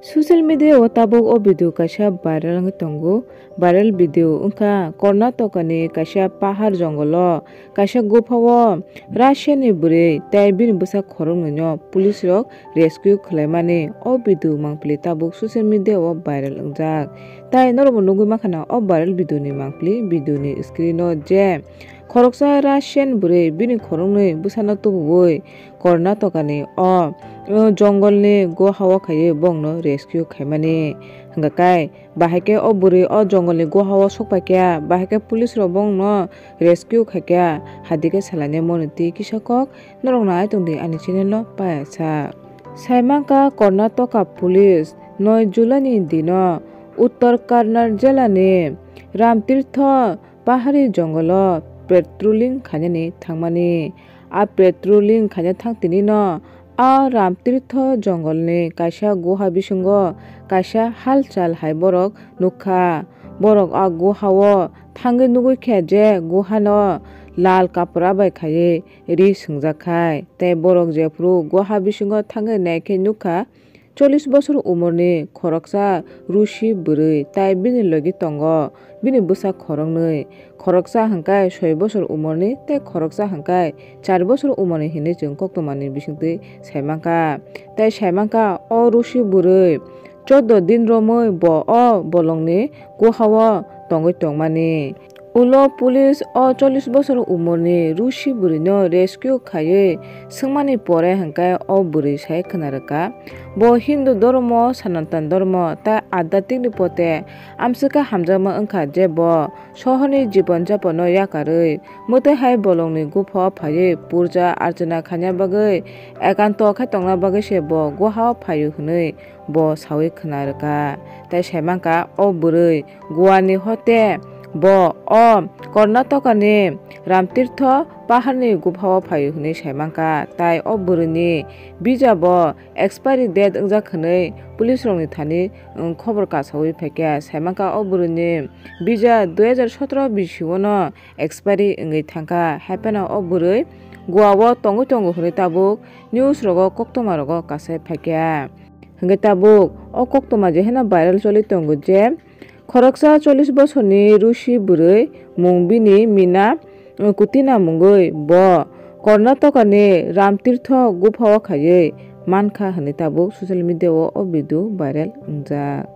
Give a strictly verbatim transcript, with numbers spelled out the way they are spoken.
Social media o tabuk o video kaisa viral wngwi tongo. Viral video wngkha Karnataka ni kaisa pahar jongolo kaisa gupha o Russia ni bwrwi tei bini bwsa khoroknwi no police rok rescue khwlaimani. O video mangpili tabuk social media o viral wngjak. Tai norokbo nugwi mankha na o viral video ni mangpili, video ni screen o je khoroksa Russian bwrwi bini khoroknwi bwsano tubuwi Karnataka ni o, o jongolni guha o khaiwi bongno rescue khaimani. Hwnkha khe bahai khe o bwrwi o jongolni guha o sokpaikha, bahai khe police rok bongno rescue khaikha, hadikhe salainai moni twi kisa kok norok nai tongdi ani channel o payasa. Saimankha Karnataka police noi July ni dino Uttar Kannar jela ni Ramtirtho pahari jongolo patrolling khainani thangmani. A patrolling khaina thang tini no a Ramtirtho jongolni kaisa guha bisingo kaisa halchal hai borok nukha. Borok a guha o thangwi nugwi khe je guha no lal kapra bai khaiwi ri swngjak khai. Tei borok jephuru guha bisingo thangwi naikhe nukha, chollish bosor umorni khoroksa Rusi bwrwi tai bini logi tongo bini bwsa khoroknwi. Khoroksa hwnkhe soi bosor umorni tei khoroksa hwnkhe char bosor umorni hinwi chwng koktwmani bisingtwi saimankha. Tei saimankha o Rusi bwrwi chordo din romwi bo o bolongni guha o tongwi tongmani. Ulo police o chollish bosor umorni Rusi bwrwino rescue khaiwi swngmani pore hwnkhe o bwrwi sai khwna rwkha, bo Hindu dhormo, Sanatan dhormo tei adhyatmikni pote amswkha hamjakma wngkha je bo sohorni jibon japono yakarwi mwtwi hai bolongni gupha o phaiwi puja archana khaina bagwi ekanto khe tongna bagwi se bo guha o phaio hwnwi bo saui khwna rwkha. Tei saimankha o bwrwi Goani hote bo o Karnataka ni Ramtirtho paharni gupha o phaio hwnwi saimankha. Tai o bwrwini visa bo expiry date wngjak hwnwi police rokni thani, um, khobor kasaui phaikha. Saimankha o bwrwini visa dui hajar sotoro bisio no expiry wngwi thangkha. Haiphano o bwrwi Goa o tongwi tongo hwnwi tabuk news rogo koktwma rogo kasai phaikha. Hwnkhe tabuk o koktwma je heno viral choli tongo je khoroksa chollish bosorni Rusi bwrwi mung bini Mina Kutina mungwi bo Karnataka ni Ramtirtho gupha o khaiwi mankha hwnwi tabuk social media o o video viral wngjak.